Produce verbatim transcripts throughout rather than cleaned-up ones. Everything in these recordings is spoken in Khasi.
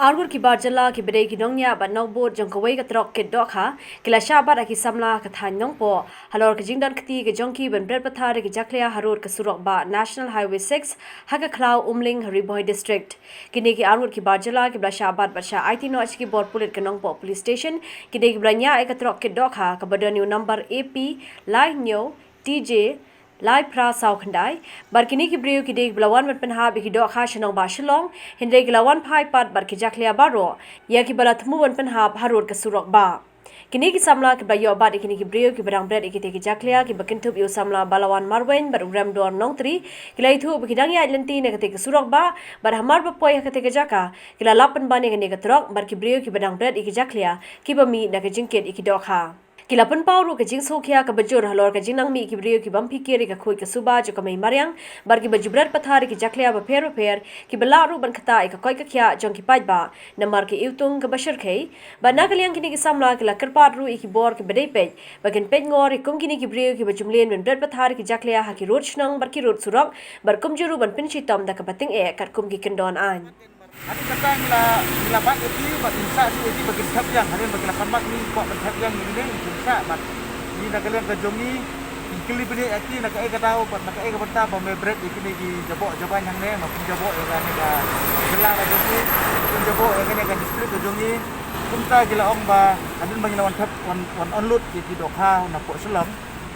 Arngut ki bar jylla kiba dei ki nongñiah bad nongbud jong kawei ka trok kit dohkha ki la shah bat ha ki samla ha ka thaiñ Nongpoh halor ka jingdon kti ka jong ki ban bret pathar ïa ki jakhlia harud ka surok bah National Highway six ha ka khlaw Umling ha Ri Bhoi District. Kine ki arngut ki bar jylla kiba la shah bat bad shah aiti noh sha ki bor pulit ka Nongpoh Police Station ki dei kiba la ñiah ïa ka trok kit dohkha kaba don ïa u number A P lai hynñiew T J lai phra saw khyndai. Bad kine ki briew ki dei kiba la wan ban pynhap ïa ki dohkha sha nongbah Shillong, hynrei ki la wan phai pat bad ki jakhlia baroh ïa kiba la thmu ban pynhap harud ka surok bah. Kine ki samla kiba la ïoh bat ïa kine ki briew kiba dang bret ïa kitei ki jakhlia kiba kynthup ïa u samla Balawan Marwein bad u Remdor Nongtri, ki la ïathuh ba ki dang ïaid lynti na katei ka surok bah bad hamar ba poi ha katei ka jaka ki la lap pynban ïa kane ka trok bad ki briew kiba dang bret ïa ki jakhlia kiba mih na ka jingkit ïa ki dohkha. Ki la pynpaw ruh ka jingsngewkhia kaba jur halor ka jingnang mih ki briew ki bym phikir ïa ka khuid ka suba jong ka mei mariang bad kiba ju bret pathar ïa ki jakhlia bapher bapher kiba lah ruh ban ktah ïa ka koit ka khiah jong ki paidbah namar ka iwtung kaba shyrkhei. Bad na ka liang kine ki samla ki la kyrpad ruh ïa ki bor kiba dei peit ba kin peit ngor ïa kum kine ki briew kiba ju mlien ban bret pathar ïa ki jakhlia ha ki rud shnong bad ki rud surok bad kumjuh ruh ban pynshitom da kaba tyngeh katkum ki kyndon aiñ. Hadien kata ngi la, ngi la bat ïa ki bad ngi shah shuh ïa ki ba kin thep ïang, hadien ba ki la pan mat ngi kwah ban thep ïang ïa kine, ngi shah bad ngi na ka liang ka jong ngi ngi kylli bniah ïa ki na kaei ka daw bad na kaei ka bynta ba me bret ïa kine ki jaboh jabaiñ hangne, ma pynjaboh ïa kane ka jylla ka jong ngi, pynjaboh ïa kane ka district ka jong ngi. Kumta ki la ong ba hadien ba ngi la wan thep, wan, wan onload ïa ki dohkha na poh Shillong,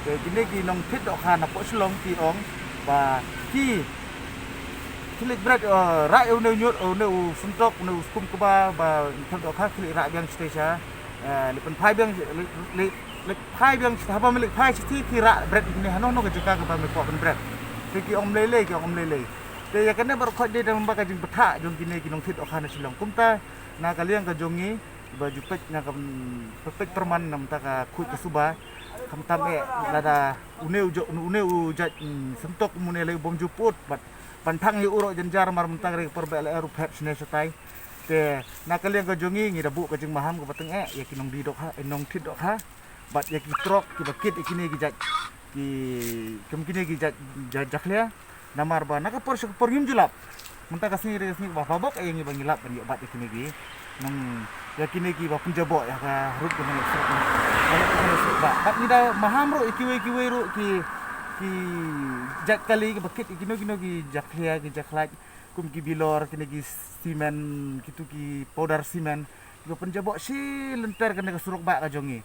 te kine ki nongthied dohkha na poh Shillong ki ong ba ki Khie leit bret, eh, rah ïa une u ñiut, eh, une u syntok, une u skum kba, ba thep dohkha khie leit rah biang shatei sha, eh, leit pynphai biang, leit, leit, leit phai biang shatei, haba me leit phai shatei khie rah bret ïa kine hano hano ka jaka kaba me kwah ban bret. Te ki ong ym lei lei, ki ong ym lei lei. Te ïa kane baroh khoit dei da ba ka jingbthah jong kine ki nongthied dohkha na Shillong. Kumta na ka liang ka jong ngi ba ju peit na ka, mm, peit pyrman na bynta ka khuid ka suba. Khamtam eh lada une u jo-, une u jait, mm, syntok, une lei u bym ju put bad ban thang ïa u ruh jynjar mar mynta ka dei ka por ba eh la er u phet shane shatai. Te na ka liang ka jong ngi ngi da buh ka jingmaham kaba tyngeh ïa ki nongdie dohkha, eh, nongthied dohkha bad ïa ki trok kiba kit ïa kine ki jait, ki, kum kine ki jait, jait jakhlia. Namar ba na ka por sha ka por ngim ju lap. Mynta ka sngi re ka sngi ba phabok ïa ngi ba ngi lap ban ïoh bat ïa kine ki nong, ïa kine kiba pynjaboh ïa ka rud ka mane suk. Bad ngi da maham ruh ïa kiwei kiwei ruh ki, ki jait kali kiba kit ïa kino kino ki jakhlia ki jakhlait, kum ki bilor, kine ki simen, kitu ki powder simen kiba pynjaboh shi lynter kane ka surok bah ka jong ngi.